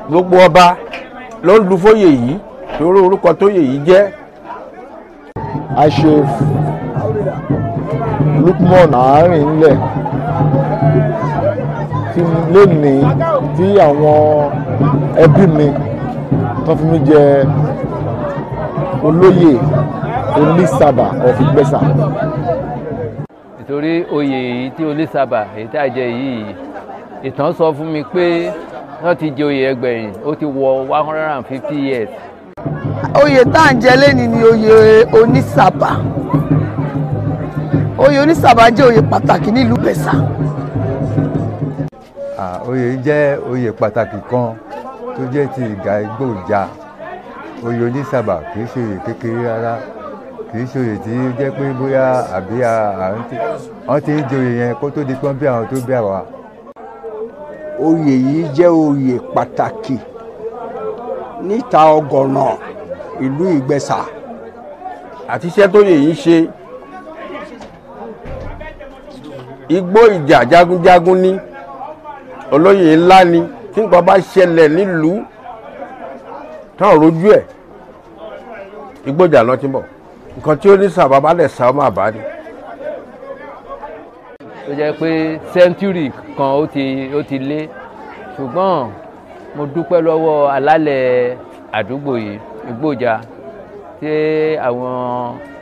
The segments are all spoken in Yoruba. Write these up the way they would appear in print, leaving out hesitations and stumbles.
Gbogbo ọba ló ń du fóyè yìí torí orúkọ tóyè yìí jẹ́. Chief Lukman Àárínlẹ̀ tí lónìí tí àwọn ẹbí mi tó fi mí jẹ olóyè Onísàbà of Ìgbẹ́sà. Nítorí oyè yìí tí Onísàbà èyí tá a jẹ yìí, ìtàn sọ fún mi pé wọ́n ti jẹ oyè ẹgbẹ̀yìn, ó ti wọ 150 years. Oyè tá à ń jẹ lẹ́ni ni oyè Onísàbà. Oyè Onísàbà jẹ́ oyè pàtàkì nílùú Ìgbẹ́sà. Oyè jẹ́ oyè pàtàkì kan tó jẹ́ ti ìgà Igbóòjà. Oyè Onísàbà kì í ṣe oyè kékeré rárá, kì í ṣe oyè tí ó jẹ́ pé bóyá àbí wọ́n ti ń joyè yẹn kó tó di pọ́n bí àwọn tó bí àwa. Oyè yìí jẹ́ oyè pàtàkì níta ọgọ̀nà ìlú Ìgbẹ́sà. Àti iṣẹ́ tó yè yìí ṣe, igbó ìjà jagunjagun ní olóyè ńlá ni, tí nǹkan bá ṣẹlẹ̀ nílùú tán rojú ẹ̀, Igbóòjà lọ ti bọ̀. Nǹkan tí ó ní sábà bá lẹ̀ sá ọmọ àbá ni. Ó jẹ́ pé sẹ́ńtúrì kan ó ti lé, ṣùgbọ́n mo dúpẹ́ lọ́wọ́ alálẹ̀ àdúgbò yìí Igbóòjà tí àwọn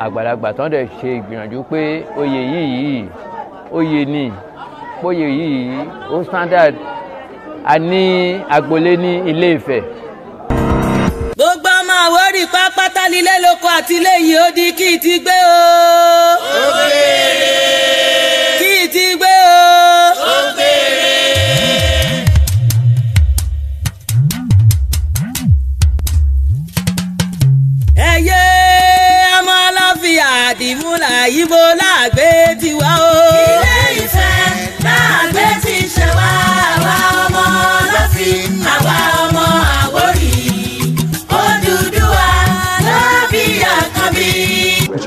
àgbàlagbà tán dẹ̀ ṣe ìgbìyànjú pé oyè yìí oyè ni, oyè yìí ó standard. A ní agboolé ní Ilé Ifẹ̀. Gbogbo ọmọ Àwórì pápátá nílé lóko àti ilé yìí ó di kí ti gbé o. Ó béèrè. Kí ti gbé o. Ó béèrè. Ẹyẹ ọmọ aláfíà àdìmúlà yíbo láàgbé tiwa o. Ilé Ifẹ̀ láàgbé ti ṣe wá, àwa ọmọ Ọlọ́fin, àwa ọmọ Àwórì, Odùduwà ló bí Àkànbí.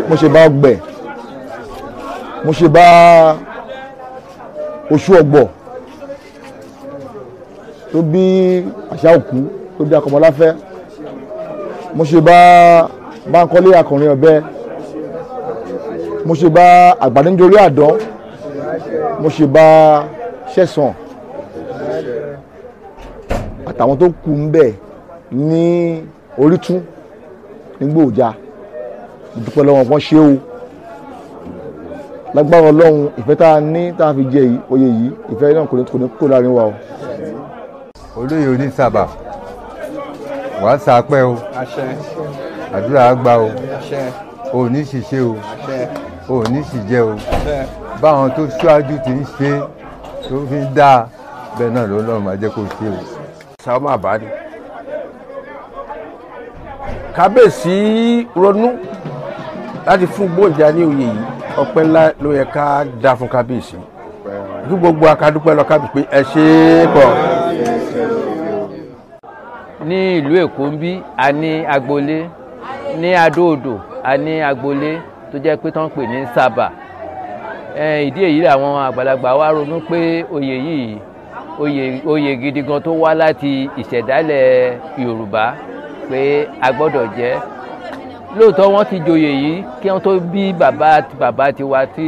Mo ṣe bá ọgbẹ, mo ṣe bá oṣù ọgbọ tó bí àṣà òkú tó bí Akọmọláfẹ́, mo ṣe bá Bánkọ́lé akọrin ọ̀bẹ, mo ṣe bá Àgbàdénjorí àdán, mo ṣe bá Ṣẹ̀san àtàwọn tó kù ń bẹ̀ ní Orítún nígbòòjà. Mo dúpẹ́ lọ́wọ́ wọn ṣé o. Lágbára Ọlọ́run, ìfẹ́ tá a ní tá a fi jẹ oyè yìí, ìfẹ́ náà kò ní kó láàrin wa o. Olóyè Onísàbà, wàá sàpẹ́ o, àdúrà á gbà o, ò ní ṣìṣe o, ò ní ṣìjẹ o. Báwọn tó ṣáájú ti ń ṣe tó fi ń dáa bẹ́ẹ̀ náà ló lọ́rùn máa jẹ́ kó ṣe o. Sáwọn àbá ni kábíyèsí ronú láti fún Igbóòjà ní oyè yìí, ọpẹ́ ńlá ló yẹ ká dá fún kábíyèsí. Kí gbogbo akadúpẹ́ lọ kábíyèsí pé ẹ ṣe é pọ̀. Ní ìlú Èkó ń bí a ní agboolé, ní Adó-Odò a ní agboolé tó jẹ́ pé tán ń pè ní Sábà. Ìdí èyí làwọn àgbàlagbà wa ronú pé oyè yìí oyè gidi gan tó wá láti ìṣẹ̀dálẹ̀ Yorùbá pé a gbọ́dọ̀ jẹ́. Lóòótọ́ wọ́n ti joyè yìí kí wọ́n tó bí bàbá tiwa tí.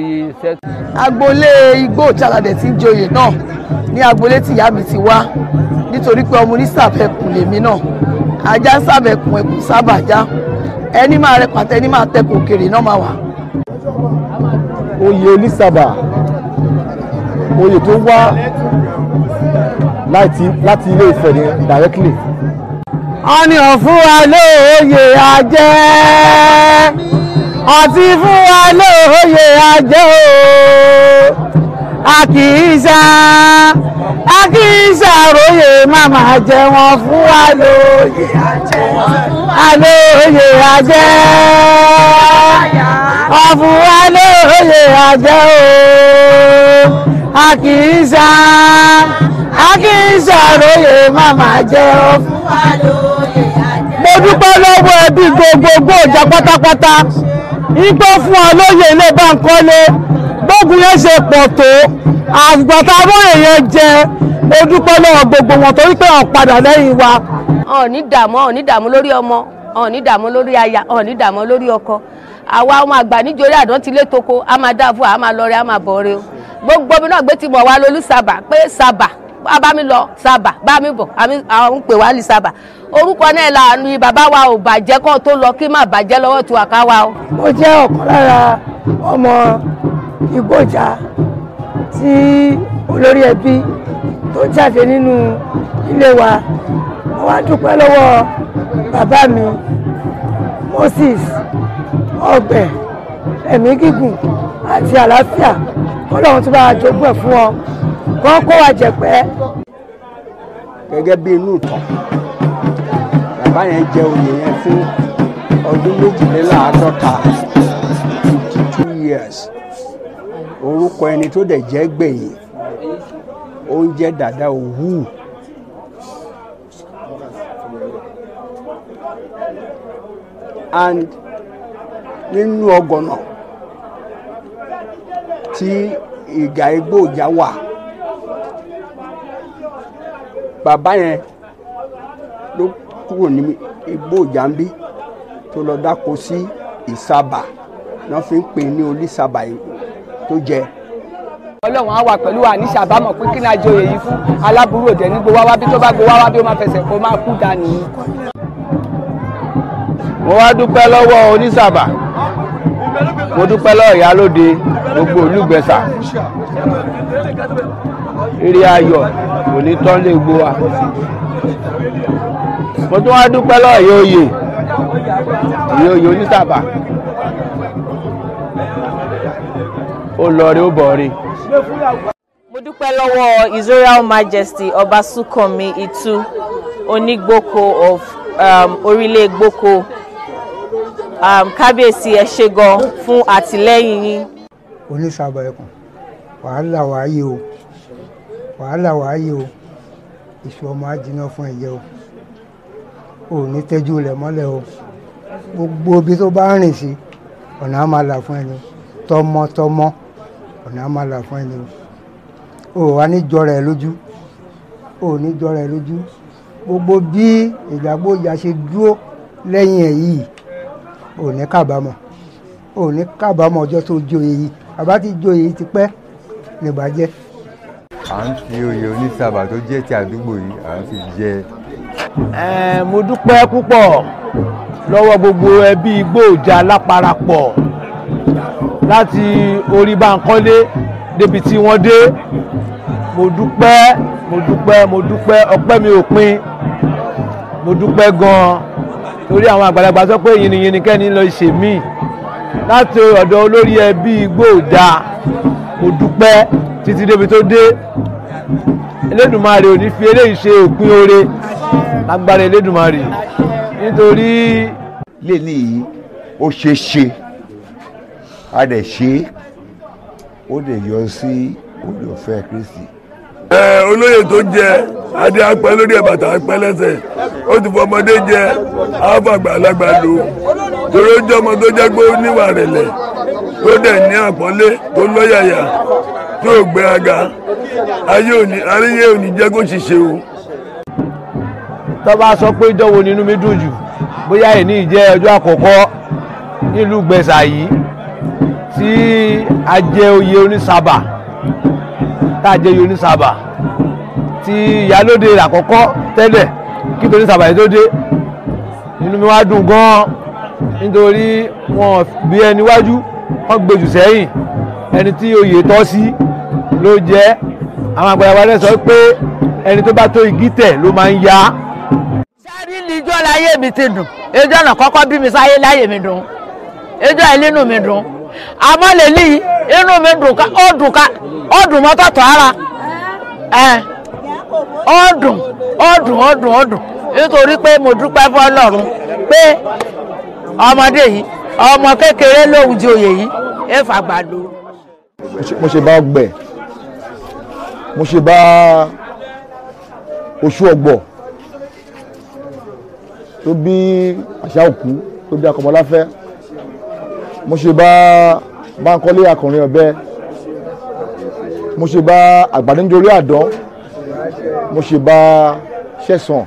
Agboolé Igbóòjà la dẹ̀ ti ń joyè náà ní agboolé tí ìyá mi ti wá, nítorí pé ọmọ onísàbẹ̀kùn lèmi náà, ajá ń sàbẹ̀kùn, ẹkùn sábàjá, ẹni máa rẹ pàtẹ ẹni máa tẹkùn òkèrè náà máa wà. Oyè Onísàbà, oyè tó wá láti Ilé Ifẹ̀ ni directly. Wọ́n ní ó fún wa lóyè ajẹ́, ọtí fún wa lóyè ajẹ́ o, a kì í ṣàròyè màmá jẹ́, wọ́n fún wa lóyè ajẹ́, alóyè ajẹ́, wọ́n fún wa lóyè ajẹ́ o, a kì í ṣàròyè màmá jẹ́, wọ́n fún wa lóyè ajẹ́. Mo dúpẹ́ lọ́wọ́ ẹbí gbogbogbò ìjà pátápátá, igbó fún ọ lóyè ilé Bánkọ́lé, gbógun yẹn ṣe pọ̀ tó, àgbà tá a bóyè yẹn jẹ Mo dúpẹ́ lọ́wọ́ gbogbo wọn torí pé wọ́n padà lẹ́yìn wa. Ọ̀ ní dààmú, ọ̀ ní dààmú lórí ọmọ, ọ̀ ní dààmú lórí aya, ọ̀ ní dààmú lórí ọkọ. Àwa ọmọ àgbà níjorí àdán ti lé toko, a máa dáa fún wa, a máa lọ rẹ, a máa bọ̀ rẹ o. Gbogbo mi náà gbé ti mọ̀ wá lólú sábà pé sábà bá mi lọ sábà bá mi bọ̀, àwọn ń pè wá ní sábà. Orúkọ náà là ní bàbá wa ò bàjẹ́ kó tó lọ, kí má bàjẹ́ lọ́wọ́ tu àká wa o. Mo jẹ́ ọ̀kan lára ọmọ Igbóòjà tí olórí ẹbí tó jáde nínú ilé wa. Mo wá dúpẹ́ lọ́wọ́ bàbá mi Moses Ọgbẹ̀, ẹ̀mí gígùn àti àlàáfíà kọ́lọ́run tó bá jogún ẹ̀ fún ọ kọ́ kó wa jẹ̀pẹ́. Gẹ́gẹ́ bí inú ìtàn, bàbá yẹn jẹ oyè yẹn fún ọdún 52, 52 years. Orúkọ ẹni tó dẹ̀ jẹ́ gbẹ̀yìn ó ń jẹ́ Dàda Òwú. And nínú ọgọ̀nà tí ìgà Igbóòjà wà, bàbá yẹn ló kúrò ní Igbóòjà ń bí tó lọ dáko sí Ìsàbà, náà fi ń pè ní Olísàbà tó jẹ. Ọlọ́run á wà pẹ̀lú wa ní ṣàbámọ̀ pé kí ni àjọyè yìí fún aláburú òde ní gbowá wá bí tó bá gbowá wá bí ó máa fẹsẹ̀ kó máa kú dànù. Mo wá dúpẹ́ lọ́wọ́ onísàbà, mo dúpẹ́ lọ́wọ́ ìyálóde gbogbo Olúgbẹ̀sà. Ire ayọ̀ kò ní tán lé gbó wa. Mo tún wá dúpẹ́ lọ́wọ́ ìyá oyè, ìyá oyè onísàbà. Ó lọ rí, ó bọ̀ rí. Mo dúpẹ́ lọ́wọ́ His Royal Majesty Ọba Súnkànmí Ìtú Onígbòkó of Orílẹ̀ Gbòkó. Kábíyèsí, ẹ ṣé gan fún àtìlẹ́yìn yín. Onísàbà ẹkùn, wàhálà wàáyé o, wàhálà wàáyé o, ìṣù ọmọ ajiná fún ẹ̀jẹ̀ o, ò ní tẹ́jú rẹ̀ mọ́lẹ̀ o, gbogbo ibi tó bá rìn sí ọ̀nà á máa là fún ẹni, tọmọtọmọ ọ̀nà á máa là fún ẹni o, ò wá ní jọra ẹ lójú, ò ní jọra ẹ lójú. Gbogbo bí Ìgbàgbóòjà ṣe dúró lẹ́yìn ẹ̀ yìí, ò ní kábàámọ̀, ò ní kábàámọ̀ ọjọ́ tó joyè yìí. Bàbá ti joyè yìí ti pẹ́ níbàjẹ́. À ń fi oyè onísàbà tó jẹ́ ti àdúgbò yìí à ń fi jẹ. Mo dúpẹ́ púpọ̀ lọ́wọ́ gbogbo ẹbí Igbóòjà láparapọ̀ láti orí Bánkọ́lé débi tí wọ́n dé. Mo dúpẹ́, mo dúpẹ́, mo dúpẹ́, ọpẹ́ mi ò pin. Mo dúpẹ́ gan-an torí àwọn àgbàlagbà sọ pé yìnyínyìnyín kẹ́ni lọ ṣe mí láti ọ̀dọ̀ olórí ẹbí Igbóòjà. Mo dúpẹ́ títí débi tó dé. Elédùmarè ò ní fi eléyìí ṣe òpin oore lágbára Elédùmarè nítorí. Lẹ́ni yìí ó ṣe ṣe a dẹ̀ ṣe ó dẹ̀ yọ sí olùfẹ́ Kristi. Olóyè tó jẹ adé apẹ lórí ẹ, bàtà apẹ lẹ́sẹ̀, ó ti fọmọdé jẹ àfàgbàlagbà lò, torí ó jẹ́ ọmọ tó jẹ́ pé ó níwà rẹ̀lẹ̀, tó dẹ̀ ní àpọ́nlé, tó lọ́yàyà, tó gbé aga. Ayé òní jẹ́ kó ṣiṣẹ́ o. Tó bá sọ pé ìjọ́ wo nínú mi dùn jù, bóyá èní jẹ́ ọjọ́ àkọ́kọ́ nílùú Ìgbẹ̀sà yìí tí a jẹ oyè onísàbà, tá a jẹ oyè onísàbà tí ìyálóde àkọ́kọ́ tẹ́lẹ̀ kí torí sábà yìí tó dé. Inú mi wá dùn gan-an nítorí wọn bí ẹni wájú wọn gbèjù sẹ́yìn, ẹni tí oyè tọ́ sí ló jẹ́. Àwọn àgbàlagbà rẹ̀ sọ pé ẹni tó bá tó igi tẹ̀ ló máa ń ya. Sáré lijọ́ láyé mi ti dùn, ejò náà kọ́kọ́ bí mi sáyé láyé mi dùn, ejò àìlínú mi dùn, àmọ́ lèlí inú mi dùn ká, ó dùn ká, ó dùn mọ́tọ̀tọ̀ ara ẹ̀, ó dùn, ó dùn, ó dùn, ó dùn, nítorí pé mo dúpẹ́ fún Ọlọ́run pé ọmọdé yìí, ọmọ kékeré lòun joyè yìí, ẹ fàgbà lò. Mo ṣe bá ọgbẹ́, mo ṣe bá oṣù ọgbọ̀ tó bí àṣà òkú tó bí Akọmọláfẹ́. Mo ṣe bá Bánkọ́lé akọrin ọ̀bẹ. Mo ṣe bá Àgbàdénjorí àdán. Mo ṣe bá Ṣẹ̀san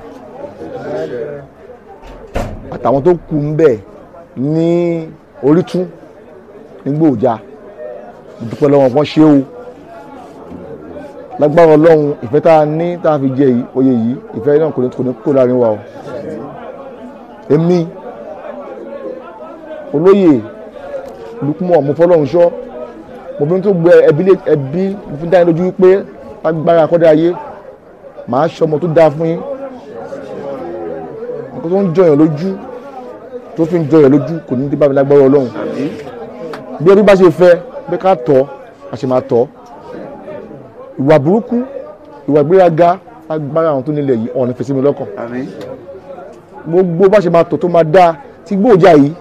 àtàwọn tó kù ń bẹ̀ ní Orítún nígbò Ìjà. Mo dúpẹ́ lọ́wọ́ wọn ṣé o. Lágbára Ọlọ́run, ìfẹ́ tá a ní tá a fi jẹ oyè yìí, ìfẹ́ náà kò ní kó láàrin wa o. Èmi olóyè Lukman mo fọlọ́run ṣọ́, mo fi tó gbé ẹbí mo fi dá yín lójú wípé lágbára akọ́dá ayé màá ṣọmọ tó dáa fún yín. Nǹkan tó ń jọyàn lójú, tó fi ń jọyàn lójú kò ní dé bá mi lágbára Ọlọ́run. Bí ẹbí bá ṣe fẹ́ bí ká tọ́ a ṣe máa tọ́. Ìwà burúkú, ìwà ìgbéraga, agbára àwọn tó nílẹ̀ yìí ọ̀nà fèsì mi lọ́kàn. Gbogbo bá ṣe máa tọ̀ tó máa dáa tí Igbó-Ìjà yìí,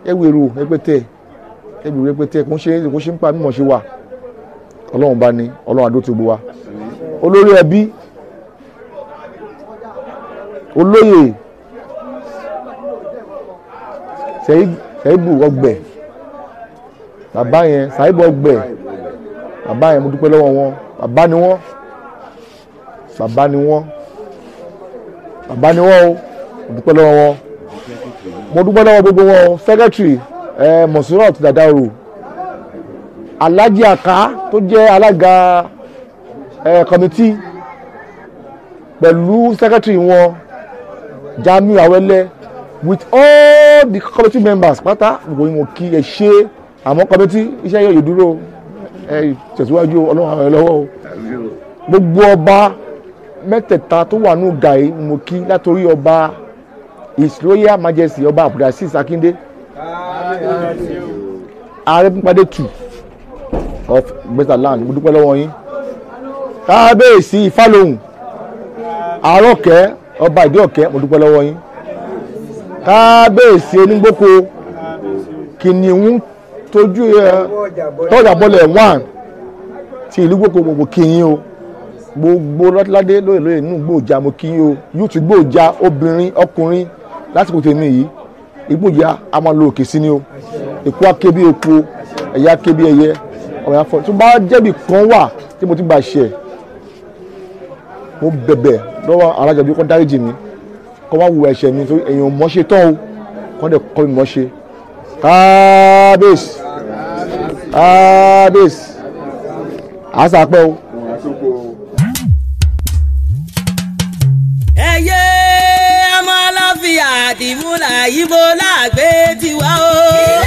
ẹ wèrò rẹpẹtẹ, ẹ wèrò rẹpẹtẹ, kò ń ṣe ń pa mímọ̀ ṣe wà. Ọlọ́run bá ní, Ọlọ́run àdó tó gbó wa. Olórí ẹbí, olóyè Sẹ́yìnbù Ọgbẹ̀, bàbá yẹn Sẹ́yìnbù Ọgbẹ̀, bàbá yẹn mo dúpẹ́ lọ́wọ́ wọn. Bàbá ni wọ́n, bàbá ni wọ́n, bàbá ni wọ́n o, mo dúpẹ́ lọ́wọ́ wọn. Mo dúpẹ́ lọ́wọ́ gbogbo wọn. Secretary Monsurat Dadaru, Alhaji Aka tó jẹ́ alága committee pẹ̀lú secretary wọn Jamiu Awele with all the committee members pátá, gbogbo yín mo kí ẹ ṣe. Àmọ́ committee iṣẹ́ yóò dúró, ẹ tẹ̀síwájú, Ọlọ́run àwọn ẹ lọ́wọ́ o. Gbogbo ọba mẹ́tẹ̀ẹ̀ta tó wà ní Gàí mo kí, látòrí ọba His Royal Majesty Ọba Abdulrasis Akinde, Ààrẹ Pípadé II of Gbẹ́sàland, mo dúpẹ́ lọ́wọ́ yín. Kábíyèsí Ifálóhùn Àròkẹ́ ọba Ìdí Ọ̀kẹ́, mo dúpẹ́ lọ́wọ́ yín. Kábíyèsí Onígbòkó Kìnìún tójú ẹ tọ́jà bọ́lẹ̀ 1 ti ìlú Gbòkó, gbogbo kí yín o. Gbogbo lọ́tìládé lóye lóye nínú Igbó-Ìjà mo kí yín o. Yúùtù Igbó-Ìjà, obìnrin ọkùnrin, lásìkò tèmi yìí Igbó-Ìjà a máa lo òkè sí ni o. Èkó aké bí eku, ẹ̀yà aké bí ẹyẹ, ọ̀rọ̀ yẹn fọ. Tó bá jẹ́bi kan wà tí mo ti gbà ṣẹ̀, mo bẹ̀bẹ̀ lọ́wọ́ alájọbí kó dáríjì mi, kó wá wo ẹ̀ṣẹ̀ mi, torí èèyàn mọ̀ ṣe tán o, kó dẹ̀ kọ́ mi mọ̀ ṣe. Kábíyèsí, kábíyèsí, àṣà pẹ́ o. Ẹyẹ ọmọ ọlọ́fin àdìmúlà yìí mo láàgbé tiwa o.